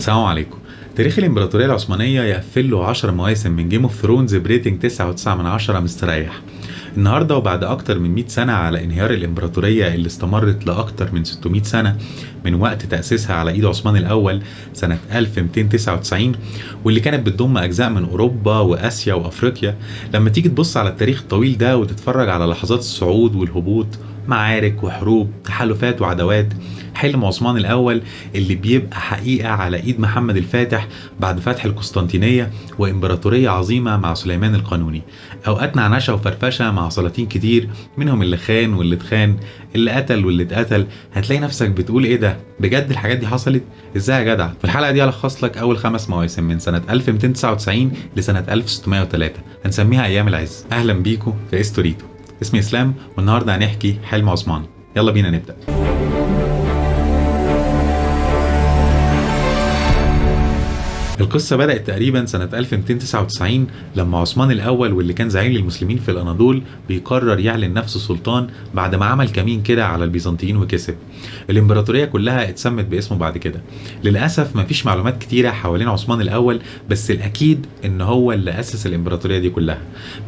السلام عليكم. تاريخ الامبراطورية العثمانية يقفل له 10 مواسم من Game of Thrones ب rating 9.9 مستريح. النهارده وبعد اكتر من 100 سنة على انهيار الامبراطورية اللي استمرت لاكتر من 600 سنة من وقت تاسيسها على ايد عثمان الاول سنة 1299، واللي كانت بتضم اجزاء من اوروبا واسيا وافريقيا. لما تيجي تبص على التاريخ الطويل ده وتتفرج على لحظات الصعود والهبوط، معارك وحروب، تحالفات وعداوات، حلم عثمان الأول اللي بيبقى حقيقة على إيد محمد الفاتح بعد فتح القسطنطينية، وإمبراطورية عظيمة مع سليمان القانوني، أوقات نعنشة وفرفشة مع سلاطين كتير، منهم اللي خان واللي اتخان، اللي قتل واللي اتقتل. هتلاقي نفسك بتقول إيه ده؟ بجد الحاجات دي حصلت؟ إزاي يا جدع؟ في الحلقة دي هلخص لك أول 5 مواسم من سنة 1299 لسنة 1603، هنسميها أيام العز. أهلا بيكم في إستوريتو، اسمي اسلام، والنهارده هنحكي حلم عثمان. يلا بينا نبدأ. القصة بدأت تقريبا سنة 1299 لما عثمان الأول واللي كان زعيم للمسلمين في الأناضول بيقرر يعلن نفسه سلطان بعد ما عمل كمين كده على البيزنطيين وكسب. الإمبراطورية كلها اتسمت باسمه بعد كده. للأسف مفيش معلومات كتيرة حوالين عثمان الأول، بس الأكيد إن هو اللي أسس الإمبراطورية دي كلها.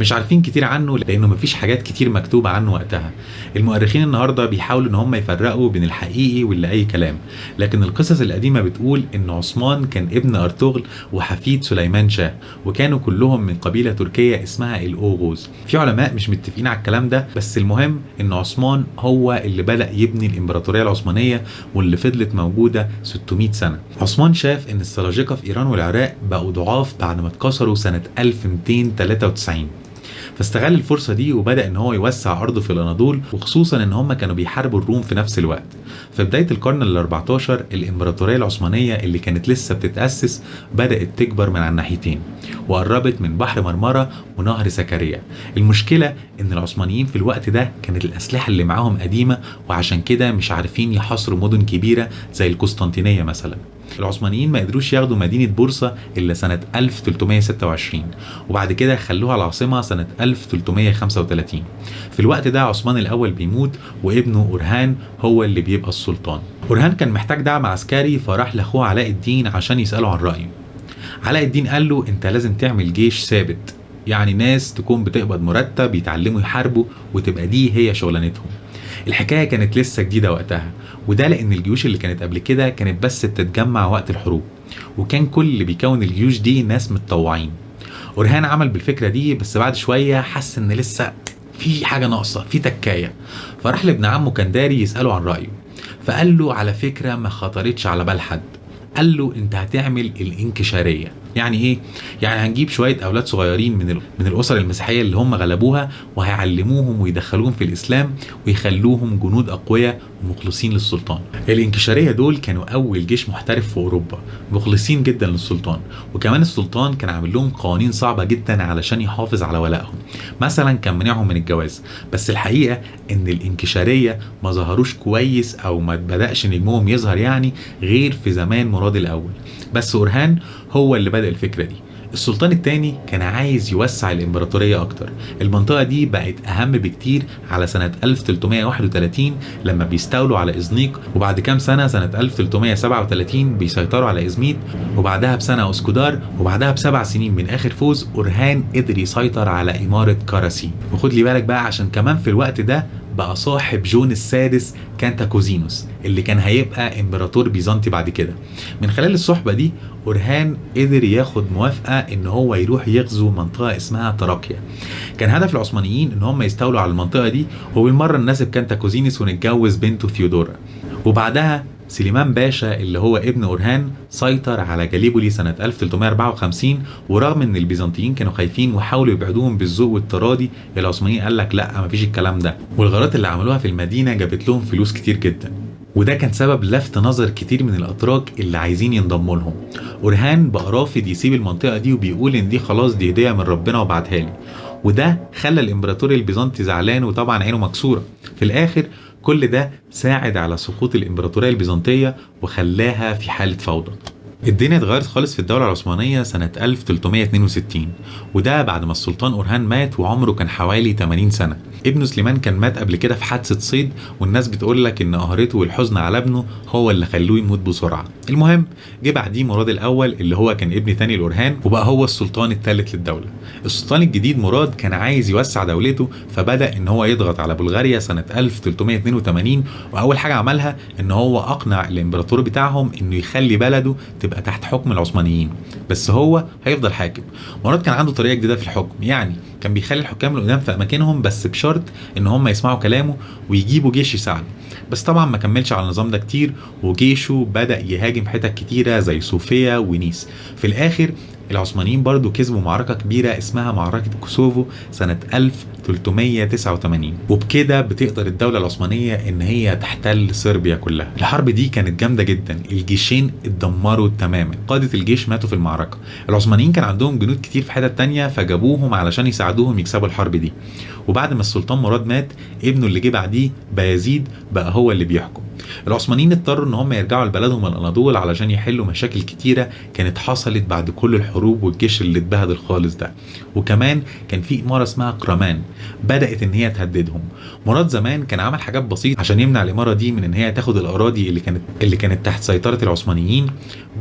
مش عارفين كتير عنه لأنه مفيش حاجات كتير مكتوبة عنه وقتها. المؤرخين النهاردة بيحاولوا إن هم يفرقوا بين الحقيقي واللي أي كلام، لكن القصص القديمة بتقول إن عثمان كان ابن أرطغرل وحفيد سليمان شاه، وكانوا كلهم من قبيلة تركية اسمها الأوغوز. في علماء مش متفقين على الكلام ده، بس المهم ان عثمان هو اللي بدأ يبني الامبراطورية العثمانية واللي فضلت موجودة 600 سنة. عثمان شاف ان السلاجقة في ايران والعراق بقوا ضعاف بعد ما اتكسروا سنة 1293، فاستغل الفرصة دي وبدأ ان هو يوسع ارضه في الاناضول، وخصوصا ان هم كانوا بيحاربوا الروم في نفس الوقت. في بداية القرن ال14 الامبراطورية العثمانية اللي كانت لسه بتتأسس بدأت تكبر من على الناحيتين، وقربت من بحر مرمرة ونهر سكريا. المشكلة ان العثمانيين في الوقت ده كانت الاسلحة اللي معاهم قديمة، وعشان كده مش عارفين يحاصروا مدن كبيرة زي القسطنطينية مثلا. العثمانيين ما قدروش ياخدوا مدينة بورصة إلا سنة 1326، وبعد كده خلوها العاصمة سنة 1335. في الوقت ده عثمان الأول بيموت، وابنه أورهان هو اللي بيبقى السلطان. أورهان كان محتاج دعم عسكري، فراح لأخوه علاء الدين عشان يسأله عن رأيه. علاء الدين قال له أنت لازم تعمل جيش ثابت، يعني ناس تكون بتقبض مرتب، يتعلموا يحاربوا، وتبقى دي هي شغلانتهم. الحكاية كانت لسه جديدة وقتها، وده لأن الجيوش اللي كانت قبل كده كانت بس بتتجمع وقت الحروب، وكان كل اللي بيكون الجيوش دي ناس متطوعين. أورهان عمل بالفكرة دي، بس بعد شوية حس إن لسه في حاجة ناقصة، في تكاية، فراح لابن عمه كنداري يسأله عن رأيه. فقال له على فكرة ما خطرتش على بال حد. قال له انت هتعمل الانكشارية. يعني ايه؟ يعني هنجيب شوية اولاد صغيرين من الاسر المسيحية اللي هم غلبوها، وهيعلموهم ويدخلوهم في الاسلام ويخلوهم جنود اقوياء ومخلصين للسلطان. الانكشارية دول كانوا اول جيش محترف في اوروبا، مخلصين جدا للسلطان، وكمان السلطان كان عامل لهم قوانين صعبة جدا علشان يحافظ على ولائهم. مثلا كان منعهم من الجواز. بس الحقيقة ان الانكشارية ما ظهروش كويس، او ما بدأش نجمهم يظهر يعني غير في زمان مراد الاول. بس أورهان هو اللي بدأ الفكرة دي. السلطان الثاني كان عايز يوسع الإمبراطورية أكتر. المنطقة دي بقت أهم بكتير على سنة 1331 لما بيستولوا على إزنيق، وبعد كام سنة سنة 1337 بيسيطروا على إزميت، وبعدها بسنة أسكودار، وبعدها ب7 سنين من آخر فوز أورهان قدر يسيطر على إمارة كاراسي. وخد لي بالك بقى، عشان كمان في الوقت ده بقى صاحب جون السادس كانتاكوزينوس اللي كان هيبقى امبراطور بيزنطي بعد كده. من خلال الصحبة دي أورهان قدر ياخد موافقة ان هو يروح يغزو منطقة اسمها تراكيا. كان هدف العثمانيين ان هم يستولوا على المنطقة دي، وبالمرة نناسب كانتاكوزينوس ونتجوز بنته ثيودورا. وبعدها سليمان باشا اللي هو ابن أورهان سيطر على جاليبولي سنة 1354، ورغم ان البيزنطيين كانوا خايفين وحاولوا يبعدوهم بالذوق والتراضي، العثمانيين قال لك لا مفيش الكلام ده. والغارات اللي عملوها في المدينة جابت لهم فلوس كتير جدا، وده كان سبب لفت نظر كتير من الأتراك اللي عايزين ينضموا لهم. أورهان بقى رافض يسيب المنطقة دي، وبيقول ان دي خلاص دي هدية من ربنا وبعتها لي، وده خلى الامبراطور البيزنطي زعلان وطبعا عينه مكسورة. في الآخر كل ده ساعد على سقوط الإمبراطورية البيزنطية وخلاها في حالة فوضى. الدنيا اتغيرت خالص في الدولة العثمانية سنة 1362، وده بعد ما السلطان أورهان مات وعمره كان حوالي 80 سنة. ابنه سليمان كان مات قبل كده في حادثة صيد، والناس بتقول لك إن قهرته والحزن على ابنه هو اللي خلوه يموت بسرعة. المهم جه بعديه مراد الاول اللي هو كان ابن تاني الأورهان، وبقى هو السلطان الثالث للدولة. السلطان الجديد مراد كان عايز يوسع دولته، فبدا ان هو يضغط على بلغاريا سنة 1382. واول حاجة عملها ان هو اقنع الامبراطور بتاعهم انه يخلي بلده تبقى تحت حكم العثمانيين، بس هو هيفضل حاكم. مراد كان عنده طريقه جديدة في الحكم، يعني كان بيخلي الحكام القدام في اماكنهم بس بشرط ان هم يسمعوا كلامه ويجيبوا جيش يساعده. بس طبعا ما كملش على النظام ده كتير، وجيشه بدأ يهاجم حتت كتيرة زي صوفيا ونيس. في الاخر العثمانيين برضو كسبوا معركة كبيرة اسمها معركة كوسوفو سنة 1389، وبكده بتقدر الدولة العثمانية ان هي تحتل صربيا كلها. الحرب دي كانت جامدة جدا، الجيشين اتدمروا تماما، قادة الجيش ماتوا في المعركة. العثمانيين كان عندهم جنود كتير في حتت تانية فجابوهم علشان يساعدوهم يكسبوا الحرب دي. وبعد ما السلطان مراد مات، ابنه اللي جه بعديه بايزيد بقى هو اللي بيحكم. العثمانيين اضطروا ان هم يرجعوا لبلدهم الاناضول علشان يحلوا مشاكل كتيرة كانت حصلت بعد كل الحروب والجيش اللي اتبهدل خالص ده. وكمان كان في اماره اسمها قرمان بدات ان هي تهددهم. مراد زمان كان عمل حاجات بسيطة عشان يمنع الامارة دي من ان هي تاخد الاراضي اللي كانت تحت سيطرة العثمانيين،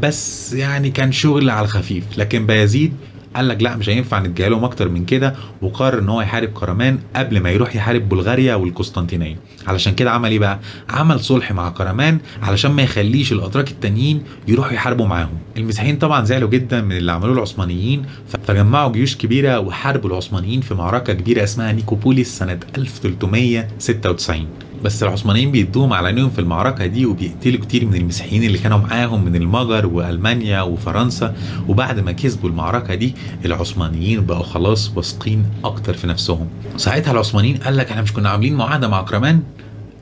بس يعني كان شغل على الخفيف. لكن بايزيد قال لك لا، مش هينفع نتجاهلهم اكتر من كده، وقرر ان هو يحارب قرمان قبل ما يروح يحارب بلغاريا والقسطنطينيه. علشان كده عمل ايه بقى؟ عمل صلح مع قرمان علشان ما يخليش الاتراك التانيين يروحوا يحاربوا معاهم. المسيحيين طبعا زعلوا جدا من اللي عملوه العثمانيين، فجمعوا جيوش كبيرة وحاربوا العثمانيين في معركة كبيرة اسمها نيكوبوليس سنة 1396. بس العثمانيين بيدوهم على عينيهم في المعركة دي، وبيقتلوا كتير من المسيحيين اللي كانوا معاهم من المجر وألمانيا وفرنسا. وبعد ما كسبوا المعركة دي العثمانيين بقوا خلاص واثقين أكتر في نفسهم. ساعتها العثمانيين قال لك احنا مش كنا عاملين معاهدة مع قرمان؟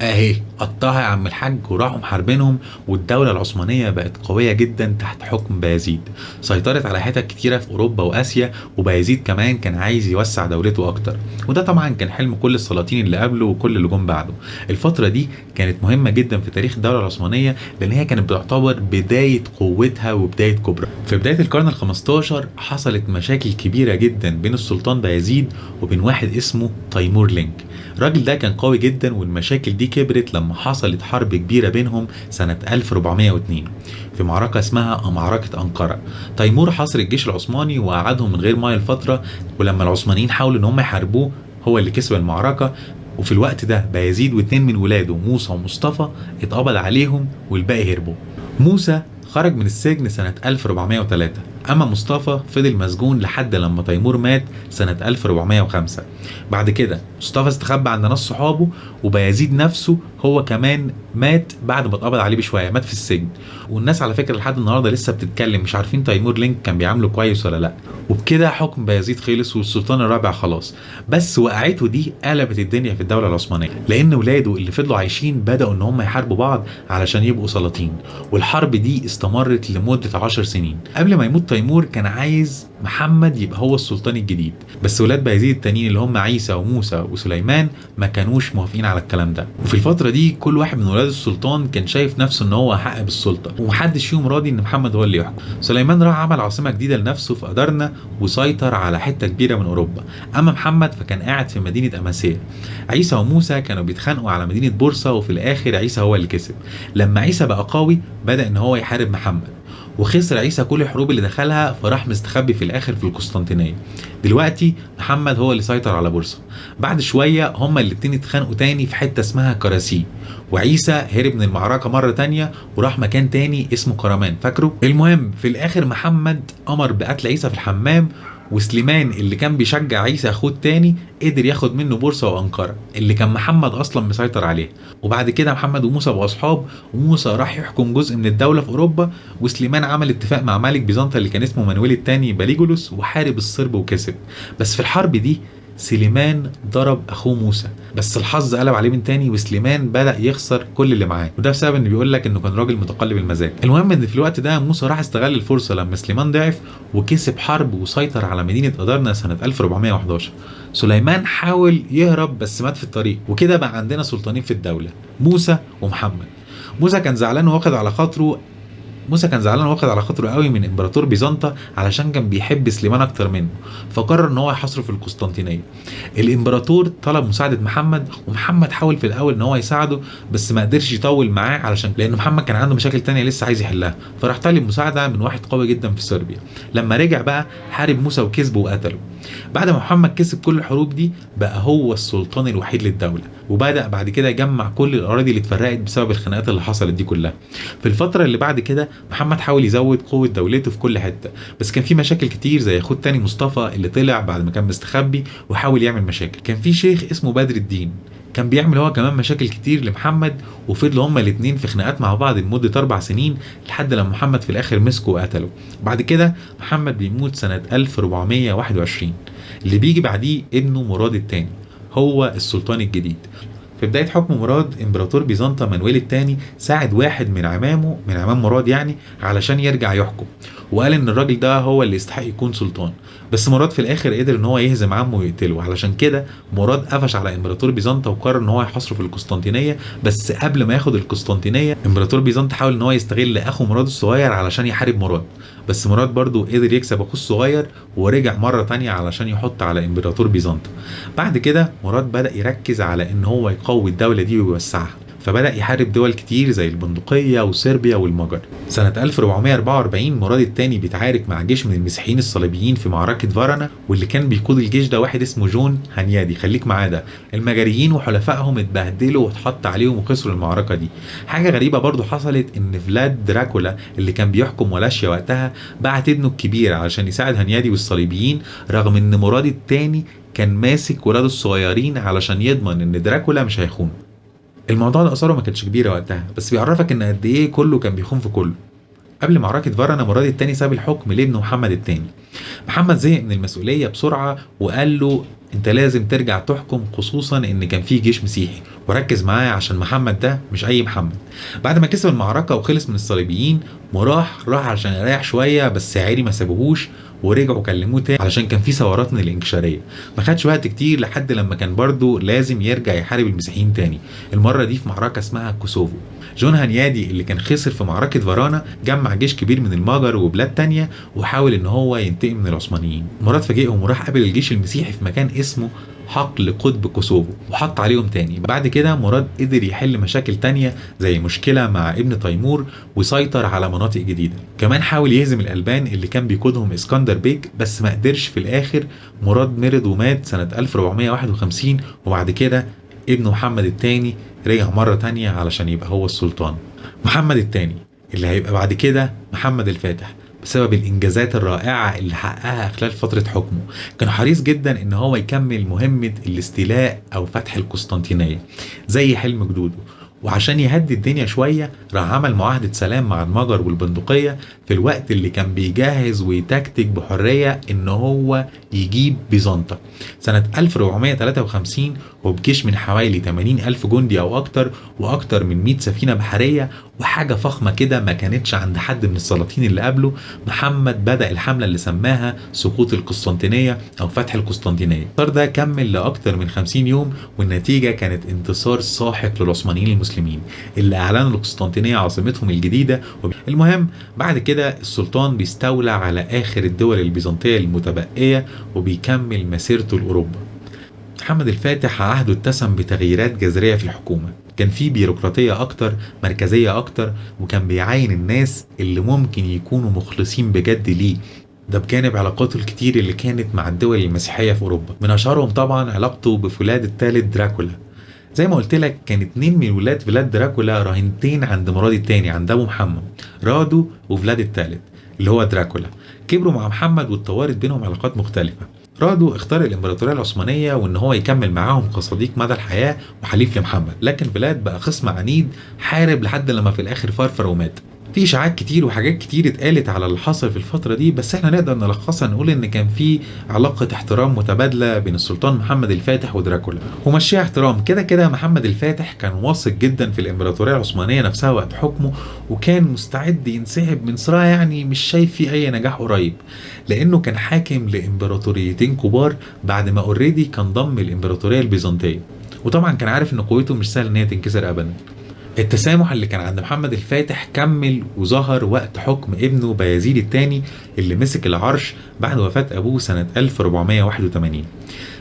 اهي قطعها يا عم الحاج، وراحوا محاربينهم. والدولة العثمانية بقت قوية جدا تحت حكم بايزيد، سيطرت على حتت كتيرة في أوروبا وآسيا. وبايزيد كمان كان عايز يوسع دولته أكتر، وده طبعا كان حلم كل السلاطين اللي قبله وكل اللي جم بعده. الفترة دي كانت مهمة جدا في تاريخ الدولة العثمانية، لأن هي كانت بتعتبر بداية قوتها وبداية كبرى. في بداية القرن ال15 حصلت مشاكل كبيرة جدا بين السلطان بايزيد وبين واحد اسمه تيمور لينك. الراجل ده كان قوي جدا، والمشاكل دي كبرت لما حصلت حرب كبيرة بينهم سنة 1402 في معركة اسمها معركة أنقرة. تيمور حاصر الجيش العثماني وقعدهم من غير مية لفترة، ولما العثمانيين حاولوا ان هم يحاربوه هو اللي كسب المعركة. وفي الوقت ده بايزيد واتنين من ولاده موسى ومصطفى اتقبض عليهم والباقي هربوا. موسى خرج من السجن سنة 1403، أما مصطفى فضل مسجون لحد لما تيمور مات سنة 1405. بعد كده مصطفى استخبى عند ناس صحابه، وبايزيد نفسه هو كمان مات بعد ما اتقبض عليه بشوية، مات في السجن. والناس على فكرة لحد النهارده لسه بتتكلم، مش عارفين تيمور لينك كان بيعامله كويس ولا لا. وبكده حكم بايزيد خلص والسلطان الرابع خلاص. بس وقعته دي قلبت الدنيا في الدولة العثمانية، لأن ولاده اللي فضلوا عايشين بدأوا إن هم يحاربوا بعض علشان يبقوا سلاطين، والحرب دي استمرت لمدة 10 سنين. قبل ما يموت تيمور كان عايز محمد يبقى هو السلطان الجديد، بس ولاد بايزيد التانيين اللي هم عيسى وموسى وسليمان ما كانوش موافقين على الكلام ده. وفي الفترة دي كل واحد من ولاد السلطان كان شايف نفسه ان هو حق بالسلطة، ومحدش فيهم راضي ان محمد هو اللي يحكم. سليمان راح عمل عاصمة جديدة لنفسه في أدرنا وسيطر على حتة كبيرة من أوروبا. أما محمد فكان قاعد في مدينة أماسيا. عيسى وموسى كانوا بيتخانقوا على مدينة بورصة، وفي الآخر عيسى هو اللي كسب. لما عيسى بقى قوي بدأ ان هو يحارب محمد، وخسر عيسى كل الحروب اللي دخلها، فراح مستخبي في الاخر في القسطنطينية. دلوقتي محمد هو اللي سيطر على بورصة. بعد شوية هما الاتنين اتخانقوا تاني في حتة اسمها كراسي، وعيسى هرب من المعركة مرة تانية وراح مكان تاني اسمه كرمان، فاكره؟ المهم في الاخر محمد امر بقتل عيسى في الحمام، وسليمان اللي كان بيشجع عيسى اخوه التاني قدر ياخد منه بورصة وانقره اللي كان محمد اصلا مسيطر عليها. وبعد كده محمد وموسى بقوا اصحاب، وموسى راح يحكم جزء من الدولة في اوروبا، وسليمان عمل اتفاق مع ملك بيزنطة اللي كان اسمه مانويل الثاني باليجولوس وحارب الصرب وكسب. بس في الحرب دي سليمان ضرب اخوه موسى، بس الحظ قلب عليه من تاني وسليمان بدأ يخسر كل اللي معاه، وده بسبب ان بيقول لك انه كان راجل متقلب المزاج. المهم ان في الوقت ده موسى راح استغل الفرصة لما سليمان ضعف وكسب حرب وسيطر على مدينة ادرنا سنة 1411. سليمان حاول يهرب بس مات في الطريق، وكده بقى عندنا سلطانين في الدولة، موسى ومحمد. موسى كان زعلان وواخد على خاطره موسى كان زعلان واخد على خاطره قوي من امبراطور بيزنطة علشان كان بيحب سليمان اكتر منه، فقرر ان هو يحاصره في القسطنطينية. الامبراطور طلب مساعدة محمد، ومحمد حاول في الاول ان هو يساعده بس ما قدرش يطول معاه علشان لان محمد كان عنده مشاكل تانية لسه عايز يحلها، فراح طالب مساعدة من واحد قوي جدا في صربيا. لما رجع بقى حارب موسى وكسبه وقتله. بعد ما محمد كسب كل الحروب دي بقى هو السلطان الوحيد للدولة، وبدأ بعد كده يجمع كل الأراضي اللي اتفرقت بسبب الخناقات اللي حصلت دي كلها. في الفترة اللي بعد كده محمد حاول يزود قوة دولته في كل حتة، بس كان في مشاكل كتير زي اخوه التاني مصطفى اللي طلع بعد ما كان مستخبي وحاول يعمل مشاكل. كان في شيخ اسمه بدر الدين كان بيعمل هو كمان مشاكل كتير لمحمد، وفضلوا هما الاتنين في خناقات مع بعض لمدة 4 سنين لحد لما محمد في الآخر مسكه وقتله. بعد كده محمد بيموت سنة 1421. اللي بيجي بعديه ابنه مراد الثاني هو السلطان الجديد. في بداية حكم مراد امبراطور بيزنطة مانويل الثاني ساعد واحد من عمامه، من عمام مراد يعني، علشان يرجع يحكم، وقال ان الراجل ده هو اللي يستحق يكون سلطان. بس مراد في الاخر قدر ان هو يهزم عمه ويقتله. علشان كده مراد قفش على امبراطور بيزنطة وقرر ان هو يحاصره في القسطنطينية. بس قبل ما ياخد القسطنطينية امبراطور بيزنطة حاول ان هو يستغل اخو مراد الصغير علشان يحارب مراد، بس مراد برضو قدر يكسب اخوه الصغير ورجع مرة تانية علشان يحط على امبراطور بيزنطة. بعد كده مراد بدأ يركز على ان هو يقوي الدولة دي ويوسعها، فبدأ يحارب دول كتير زي البندقية وصربيا والمجر. سنة 1444 مراد الثاني بيتعارك مع جيش من المسيحيين الصليبيين في معركة فارانا، واللي كان بيقود الجيش ده واحد اسمه جون هنيادي، خليك معاه ده. المجريين وحلفائهم اتبهدلوا واتحط عليهم وخسروا المعركة دي. حاجة غريبة برضو حصلت ان فلاد دراكولا اللي كان بيحكم ولاشيا وقتها بعت ابنه الكبير علشان يساعد هنيادي والصليبيين، رغم ان مراد الثاني كان ماسك ولاده الصغيرين علشان يضمن ان دراكولا مش هيخونه. الموضوع ده اثاره ما كانتش كبيرة وقتها، بس بيعرفك ان قد ايه كله كان بيخون في كله. قبل معركة فارانا مراد الثاني ساب الحكم لابنه محمد الثاني. محمد زهق من المسؤولية بسرعة وقال له انت لازم ترجع تحكم، خصوصا ان كان في جيش مسيحي، وركز معاه عشان محمد ده مش اي محمد. بعد ما كسب المعركة وخلص من الصليبيين راح عشان يريح شوية، بس عيري ما سابوهوش ورجعوا كلموه تاني علشان كان في ثورات من الانكشاريه. ما خدش وقت كتير لحد لما كان برضه لازم يرجع يحارب المسيحيين تاني، المرة دي في معركة اسمها كوسوفو. جون هنيادي اللي كان خسر في معركة فارانا جمع جيش كبير من المجر وبلاد تانية وحاول ان هو ينتقم من العثمانيين. مراد فاجئهم وراح قابل الجيش المسيحي في مكان اسمه حقل قطب كوسوفو وحط عليهم تاني. بعد كده مراد قدر يحل مشاكل تانية زي مشكلة مع ابن تيمور وسيطر على مناطق جديدة. كمان حاول يهزم الألبان اللي كان بيقودهم اسكندر بيك بس ما قدرش. في الآخر مراد مرض ومات سنة 1451، وبعد كده ابن محمد الثاني رجع مرة تانية علشان يبقى هو السلطان. محمد الثاني اللي هيبقى بعد كده محمد الفاتح بسبب الإنجازات الرائعة اللي حققها خلال فترة حكمه، كان حريص جدا إن هو يكمل مهمة الاستيلاء أو فتح القسطنطينية زي حلم جدوده. وعشان يهدي الدنيا شوية راح عمل معاهدة سلام مع المجر والبندقية في الوقت اللي كان بيجهز ويتكتك بحرية إن هو يجيب بيزنطة. سنة 1453 وبجيش من حوالي 80 ألف جندي أو أكتر وأكتر من 100 سفينة بحرية وحاجة فخمة كده ما كانتش عند حد من السلاطين اللي قبله، محمد بدأ الحملة اللي سماها سقوط القسطنطينية أو فتح القسطنطينية. الانتصار ده كمل لأكتر من 50 يوم، والنتيجة كانت انتصار ساحق للعثمانيين المسلمين اللي أعلنوا القسطنطينية عاصمتهم الجديدة. المهم بعد كده السلطان بيستولى على آخر الدول البيزنطية المتبقية وبيكمل مسيرته لأوروبا. محمد الفاتح عهده اتسم بتغييرات جذرية في الحكومة، كان في بيروقراطية أكتر، مركزية أكتر، وكان بيعين الناس اللي ممكن يكونوا مخلصين بجد ليه، ده بجانب علاقاته الكتير اللي كانت مع الدول المسيحية في أوروبا، من أشهرهم طبعا علاقته بفلاد الثالث دراكولا. زي ما قلت لك كان 2 من ولاد فلاد دراكولا رهينتين عند مراد الثاني عند أبو محمد، رادو وفلاد الثالث اللي هو دراكولا. كبروا مع محمد واتطورت بينهم علاقات مختلفة. رادو اختار الامبراطورية العثمانية وان هو يكمل معاهم كصديق مدى الحياة وحليف لمحمد، لكن فلاد بقى خصم عنيد حارب لحد لما في الاخر فرفر ومات. في اشاعات كتير وحاجات كتير اتقالت على اللي حصل في الفترة دي، بس احنا نقدر نلخصها نقول ان كان في علاقة احترام متبادلة بين السلطان محمد الفاتح ودراكولا، ومشيها احترام كده كده. محمد الفاتح كان واثق جدا في الامبراطورية العثمانية نفسها وقت حكمه، وكان مستعد ينسحب من صراع يعني مش شايف فيه اي نجاح قريب، لانه كان حاكم لامبراطوريتين كبار بعد ما already كان ضم الامبراطورية البيزنطيه، وطبعا كان عارف ان قوته مش سهل ان هي تنكسر ابدا. التسامح اللي كان عند محمد الفاتح كمل وظهر وقت حكم ابنه بايزيد الثاني اللي مسك العرش بعد وفاة أبوه سنة 1481.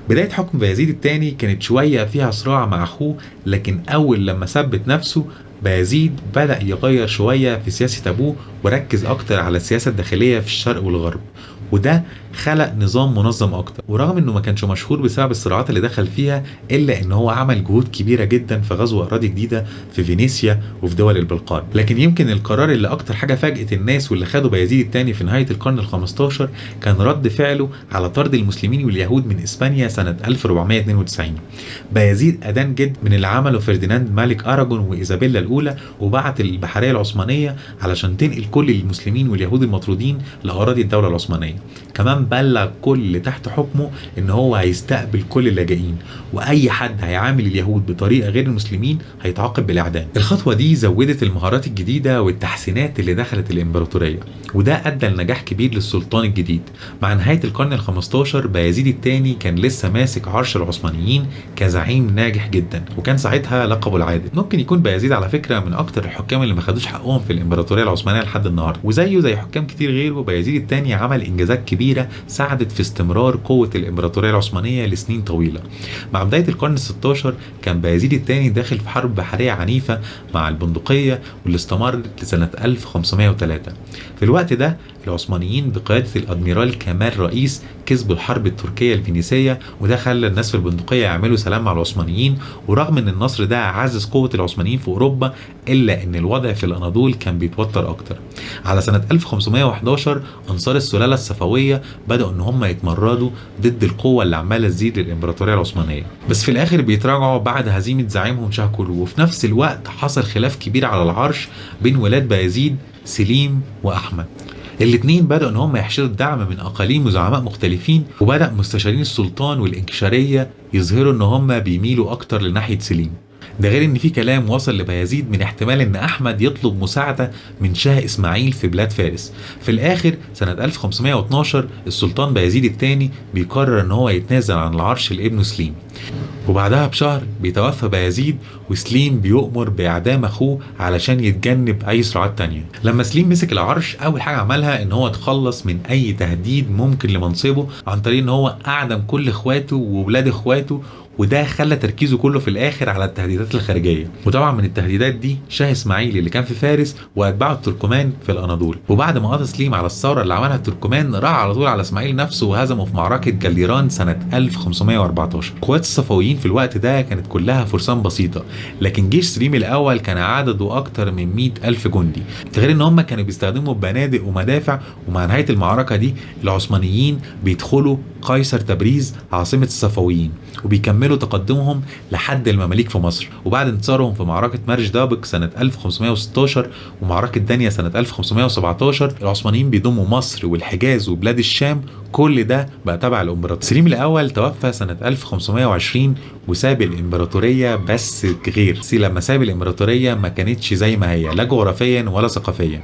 بداية حكم بايزيد الثاني كانت شوية فيها صراع مع أخوه، لكن أول لما ثبت نفسه بايزيد بدأ يغير شوية في سياسة أبوه وركز أكتر على السياسة الداخلية في الشرق والغرب، وده خلق نظام منظم اكتر. ورغم انه ما كانش مشهور بسبب الصراعات اللي دخل فيها، الا ان هو عمل جهود كبيرة جدا في غزو اراضي جديدة في فينيسيا وفي دول البلقان. لكن يمكن القرار اللي اكتر حاجة فاجئت الناس واللي خده بايزيد الثاني في نهاية القرن ال15 كان رد فعله على طرد المسلمين واليهود من اسبانيا سنة 1492. بايزيد ادان جد من اللي عمله فرديناند ملك اراجون وايزابيلا الاولى، وبعت البحرية العثمانية علشان تنقل كل المسلمين واليهود المطرودين لاراضي الدولة العثمانية. كمان بلغ كل اللي تحت حكمه ان هو هيستقبل كل اللاجئين، واي حد هيعامل اليهود بطريقة غير المسلمين هيتعاقب بالاعدام. الخطوة دي زودت المهارات الجديدة والتحسينات اللي دخلت الامبراطورية، وده ادى لنجاح كبير للسلطان الجديد. مع نهاية القرن ال15 بايزيد الثاني كان لسه ماسك عرش العثمانيين كزعيم ناجح جدا، وكان ساعتها لقبه العادل. ممكن يكون بايزيد على فكرة من اكتر الحكام اللي ما خدوش حقهم في الامبراطورية العثمانية لحد النهارده، وزيه زي حكام كتير غيره بايزيد الثاني عمل انجازات كبيرة ساعدت في استمرار قوة الإمبراطورية العثمانية لسنين طويلة. مع بداية القرن ال16 كان بايزيد الثاني داخل في حرب بحرية عنيفة مع البندقية واللي استمرت لسنة 1503. في الوقت ده العثمانيين بقيادة الأدميرال كمال رئيس كسبوا الحرب التركية الفينيسية، وده خلى الناس في البندقية يعملوا سلام مع العثمانيين. ورغم ان النصر ده عزز قوة العثمانيين في أوروبا، إلا ان الوضع في الأناضول كان بيتوتر أكتر. على سنة 1511 أنصار السلالة الصفوية بدأوا ان هم يتمردوا ضد القوة اللي عمالة تزيد للإمبراطورية العثمانية، بس في الآخر بيتراجعوا بعد هزيمة زعيمهم شاهكلو. وفي نفس الوقت حصل خلاف كبير على العرش بين ولاد بايزيد سليم وأحمد. الاثنين بدأوا ان هم يحشدوا الدعم من اقاليم وزعماء مختلفين، وبدأ مستشارين السلطان والانكشارية يظهروا ان هم بيميلوا اكتر لناحية سليم. ده غير ان في كلام وصل لبايزيد من احتمال ان احمد يطلب مساعدة من شاه اسماعيل في بلاد فارس. في الاخر سنة 1512 السلطان بايزيد الثاني بيقرر ان هو يتنازل عن العرش لابنه سليم، وبعدها بشهر بيتوفى بايزيد، وسليم بيؤمر بإعدام أخوه علشان يتجنب أي صراعات تانية. لما سليم مسك العرش أول حاجة عملها إن هو اتخلص من أي تهديد ممكن لمنصبه عن طريق إن هو أعدم كل إخواته وولاد إخواته، وده خلى تركيزه كله في الآخر على التهديدات الخارجية. وطبعا من التهديدات دي شاه إسماعيل اللي كان في فارس وأتباعه التركمان في الأناضول. وبعد ما قضى سليم على الثورة اللي عملها التركمان راح على طول على إسماعيل نفسه وهزمه في معركة جالديران سنة 1514. قوات الصفويين في الوقت ده كانت كلها فرسان بسيطة، لكن جيش سليم الأول كان عدده أكتر من 100,000 جندي، غير إن هم كانوا بيستخدموا بنادق ومدافع. ومع نهاية المعركة دي العثمانيين بيدخلوا قيصر تبريز عاصمة الصفويين وبيكملوا تقدمهم لحد المماليك في مصر. وبعد انتصارهم في معركة مرج دابق سنة 1516 ومعركة دانيا سنة 1517 العثمانيين بيضموا مصر والحجاز وبلاد الشام، كل ده بقى تبع الامبراطور. سليم الاول توفى سنة 1520 وساب الامبراطورية، بس غير لما ساب الامبراطورية ما كانتش زي ما هي، لا جغرافيا ولا ثقافيا.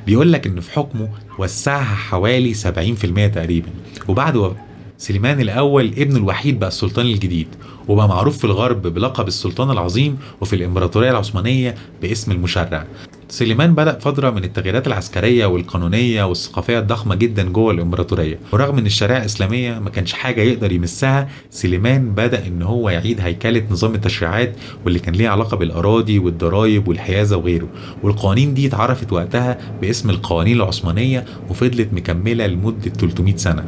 بيقول لك ان في حكمه وسعها حوالي 70% تقريبا. وبعد سليمان الأول ابنه الوحيد بقى السلطان الجديد، وبقى معروف في الغرب بلقب السلطان العظيم وفي الإمبراطورية العثمانية باسم المشرع. سليمان بدأ فترة من التغييرات العسكرية والقانونية والثقافية الضخمة جدا جوه الإمبراطورية، ورغم ان الشريعة الإسلامية ما كانش حاجة يقدر يمسها، سليمان بدأ ان هو يعيد هيكلة نظام التشريعات واللي كان ليه علاقة بالأراضي والضرائب والحيازة وغيره. والقوانين دي اتعرفت وقتها باسم القوانين العثمانية وفضلت مكملة لمدة 300 سنة.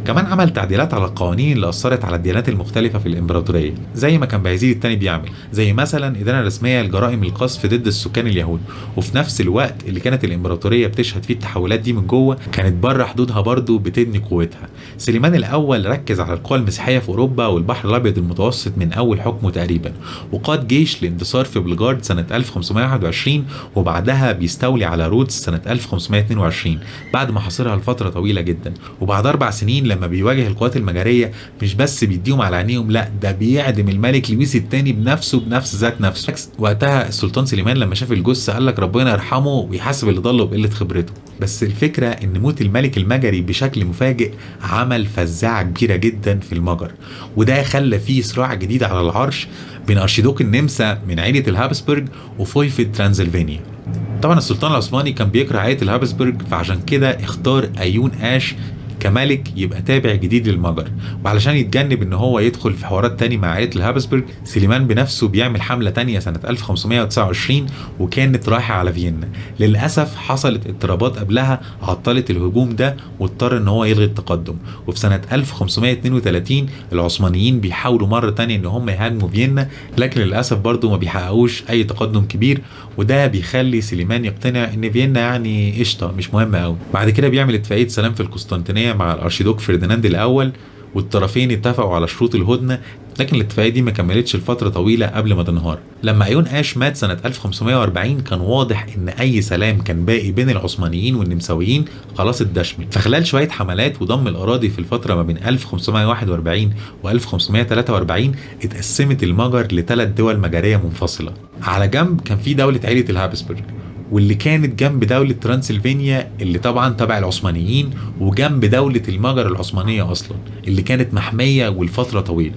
كمان عمل تعديلات على القوانين اللي أثرت على الديانات المختلفة في الإمبراطورية زي ما كان بايزيد الثاني بيعمل، زي مثلا إدانة رسمية لجرائم القصف ضد السكان اليهود. وفي نفس الوقت اللي كانت الامبراطورية بتشهد فيه التحولات دي من جوه، كانت بره حدودها برضو بتبني قوتها. سليمان الاول ركز على القوى المسيحية في اوروبا والبحر الابيض المتوسط من اول حكمه تقريبا، وقاد جيش لانتصار في بلجارد سنة 1521، وبعدها بيستولي على رودس سنة 1522 بعد ما حاصرها لفترة طويلة جدا. وبعد 4 سنين لما بيواجه القوات المجريه مش بس بيديهم على عينيهم، لا ده بيعدم الملك لويس الثاني بنفسه بنفس ذات نفسه. وقتها السلطان سليمان لما شاف الجثة قال لك ربنا يرحمه ويحاسب اللي ضله بقلة خبرته. بس الفكرة ان موت الملك المجري بشكل مفاجئ عمل فزاعة كبيرة جدا في المجر، وده خلى فيه صراع جديد على العرش بين أرشيدوك النمسا من عيلة الهابسبرج وفويفد ترانسلفانيا. طبعا السلطان العثماني كان بيكره عيلة الهابسبرج، فعشان كده اختار ايون اش كملك يبقى تابع جديد للمجر. وعلشان يتجنب ان هو يدخل في حوارات تاني مع عائلة الهابسبرج، سليمان بنفسه بيعمل حملة تانية سنة 1529 وكانت رايحة على فيينا. للأسف حصلت اضطرابات قبلها عطلت الهجوم ده واضطر ان هو يلغي التقدم. وفي سنة 1532 العثمانيين بيحاولوا مرة تانية ان هم يهاجموا فيينا، لكن للأسف برضو ما بيحققوش اي تقدم كبير، وده بيخلي سليمان يقتنع ان فيينا يعني قشطة مش مهمة قوي. بعد كده بيعمل اتفاقية سلام في القسطنطينية مع الارشيدوك فرديناند الاول، والطرفين اتفقوا على شروط الهدنة، لكن الاتفاقية دي ما كملتش لفترة طويلة قبل ما تنهار. لما ايون اش مات سنة 1540 كان واضح ان اي سلام كان باقي بين العثمانيين والنمساويين خلاص اتدشمل. فخلال شوية حملات وضم الاراضي في الفترة ما بين 1541 و 1543 اتقسمت المجر لثلاث دول مجريه منفصلة. على جنب كان في دولة عيله الهابسبرج، واللي كانت جنب دولة ترانسلفانيا اللي طبعا تبع العثمانيين، وجنب دولة المجر العثمانية أصلا اللي كانت محمية والفترة طويلة.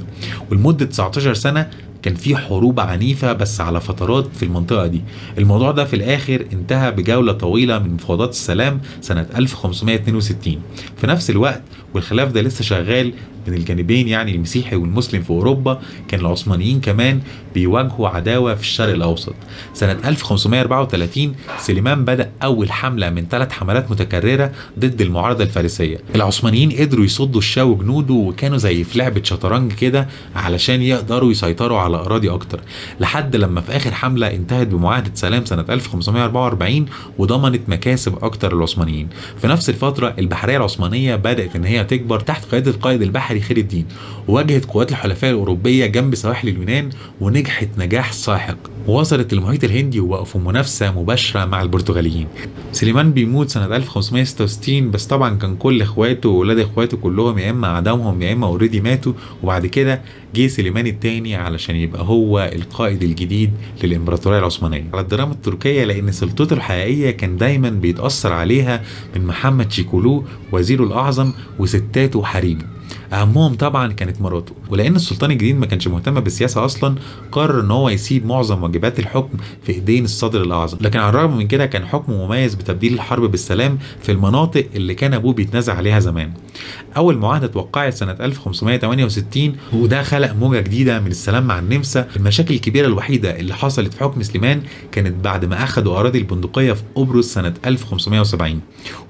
ولمدة 19 سنة كان في حروب عنيفة بس على فترات في المنطقة دي. الموضوع ده في الآخر انتهى بجولة طويلة من مفاوضات السلام سنة 1562. في نفس الوقت والخلاف ده لسه شغال من الجانبين يعني المسيحي والمسلم في أوروبا، كان العثمانيين كمان بيواجهوا عداوة في الشرق الأوسط. سنة 1534 سليمان بدأ أول حملة من 3 حملات متكررة ضد المعارضة الفارسية. العثمانيين قدروا يصدوا الشاه وجنوده، وكانوا زي في لعبة شطرنج كده علشان يقدروا يسيطروا على أراضي أكتر، لحد لما في آخر حملة انتهت بمعاهدة سلام سنة 1544 وضمنت مكاسب أكتر للعثمانيين. في نفس الفترة البحرية العثمانية بدأت إن هي تكبر تحت قيادة القائد البحري خير الدين، وواجهت قوات الحلفاء الأوروبية جنب سواحل اليونان ونجحت نجاح ساحق، ووصلت المحيط الهندي ووقفوا منافسة مباشرة مع البرتغاليين. سليمان بيموت سنة 1566، بس طبعا كان كل اخواته وولاد اخواته كلهم يا اما عدمهم يا اما already ماتوا. وبعد كده جه سليمان الثاني علشان يبقى هو القائد الجديد للامبراطورية العثمانية على الدراما التركية، لان سلطته الحقيقية كان دايما بيتأثر عليها من محمد شيكولو وزيره الأعظم وستاته وحريمه، اهمهم طبعا كانت مراته. ولان السلطان الجديد ما كانش مهتم بالسياسة اصلا، قرر ان هو يسيب معظم واجبات الحكم في ايدين الصدر الاعظم. لكن على الرغم من كده كان حكمه مميز بتبديل الحرب بالسلام في المناطق اللي كان ابوه بيتنازع عليها زمان. اول معاهدة اتوقعت سنة 1568، وده خلق موجه جديدة من السلام مع النمسا. المشاكل الكبيرة الوحيدة اللي حصلت في حكم سليمان كانت بعد ما اخذوا اراضي البندقية في قبرص سنة 1570،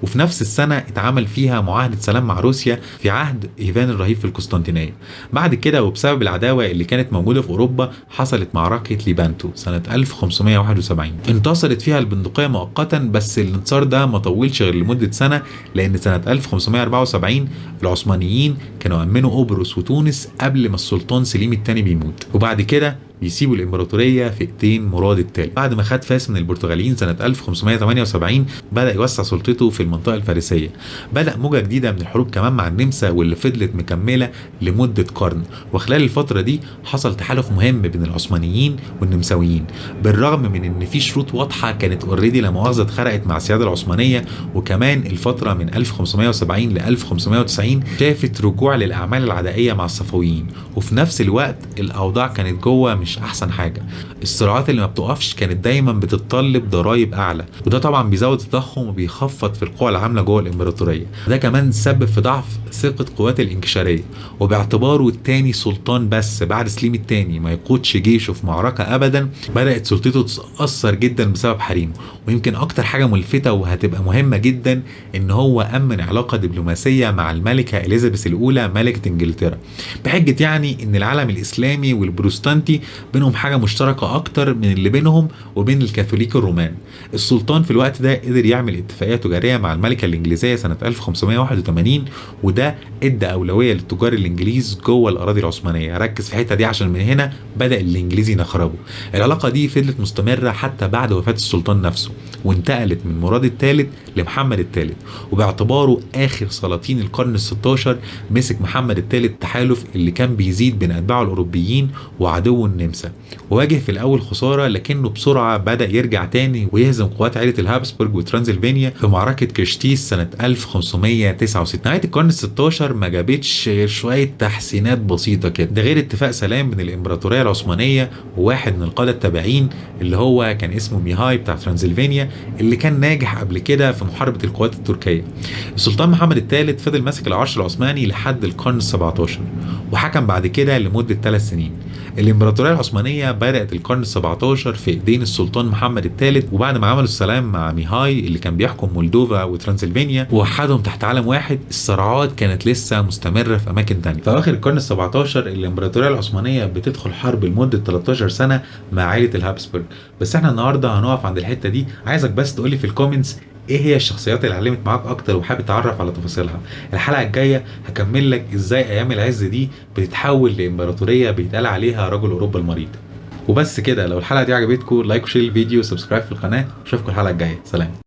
وفي نفس السنة اتعمل فيها معاهدة سلام مع روسيا في عهد ايفان الرهيب في القسطنطينية. بعد كده وبسبب العداوة اللي كانت موجودة في اوروبا حصلت معركة ليبانتو سنة 1571، انتصرت فيها البندقية مؤقتا، بس الانتصار ده ما طولش غير لمدة سنة، لان سنة 1574 العثمانيين كانوا امنوا قبرص وتونس قبل ما السلطان سليم الثاني بيموت. وبعد كده بيسيبوا الامبراطورية في ايدين مراد الثالث. بعد ما خد فاس من البرتغاليين سنة 1578 بدا يوسع سلطته في المنطقة الفارسية. بدا موجه جديدة من الحروب كمان مع النمسا واللي فضلت مكملة لمدة قرن. وخلال الفترة دي حصل تحالف مهم بين العثمانيين والنمساويين، بالرغم من ان في شروط واضحة كانت already لا مؤاخذة اتخرقت مع السيادة العثمانية. وكمان الفترة من 1570 ل 1590 شافت رجوع للاعمال العدائيه مع الصفويين، وفي نفس الوقت الاوضاع كانت جوه مش احسن حاجة. الصراعات اللي ما بتقفش كانت دايما بتتطلب ضرائب اعلى، وده طبعا بيزود التضخم وبيخفض في القوى العاملة جوه الامبراطورية. ده كمان سبب في ضعف ثقة قوات الانكشاريه، وباعتباره الثاني سلطان بس بعد سليم الثاني ما يقودش جيشه في معركة ابدا، بدات سلطته تتاثر جدا بسبب حريمه. ويمكن اكتر حاجة ملفته وهتبقى مهمة جدا ان هو امن علاقة دبلوماسية مع الملكة اليزابيث الاولى ملكه انجلترا، بحجة يعني ان العالم الاسلامي والبروتستانتي بينهم حاجة مشتركة اكتر من اللي بينهم وبين الكاثوليك الرومان. السلطان في الوقت ده قدر يعمل اتفاقية تجارية مع الملكة الانجليزية سنة 1581، وده ادى اولوية للتجار الانجليز جوه الاراضي العثمانية. ركز في الحتة دي عشان من هنا بدا الانجليزي ينخربوا. العلاقة دي فضلت مستمرة حتى بعد وفاه السلطان نفسه، وانتقلت من مراد الثالث لمحمد الثالث. وباعتباره اخر سلاطين القرن ال16 مسك محمد الثالث التحالف اللي كان بيزيد بين اتباعه الاوروبيين وعدوه النمسا. النمسا. وواجه في الاول خسارة، لكنه بسرعة بدا يرجع تاني ويهزم قوات عائلة الهابسبورج وترانسلفانيا في معركة كريشتيس سنة 1569. نهاية القرن ال16 ما جابتش غير شوية تحسينات بسيطة كده، ده غير اتفاق سلام بين الامبراطورية العثمانية وواحد من القادة التابعين اللي هو كان اسمه ميهاي بتاع ترانسلفانيا، اللي كان ناجح قبل كده في محاربة القوات التركية. السلطان محمد الثالث فضل ماسك العرش العثماني لحد القرن ال17، وحكم بعد كده لمدة 3 سنين. الامبراطورية العثمانية بدات القرن ال17 في ايدين السلطان محمد الثالث، وبعد ما عملوا السلام مع ميهاي اللي كان بيحكم مولدوفا وترانسلفانيا ووحدهم تحت علم واحد، الصراعات كانت لسه مستمرة في اماكن تانية. في اواخر القرن ال17 الامبراطورية العثمانية بتدخل حرب لمدة 13 سنة مع عائلة الهابسبورج. بس احنا النهارده هنقف عند الحتة دي. عايزك بس تقولي في ال comments ايه هي الشخصيات اللي علمت معاك اكتر وحابب تتعرف على تفاصيلها. الحلقة الجاية هكمل لك ازاي ايام العز دي بتتحول لامبراطوريه بيتقال عليها رجل اوروبا المريض. وبس كده، لو الحلقة دي عجبتكم like و share الفيديو و subscribe في القناة. اشوفكم الحلقة الجاية، سلام.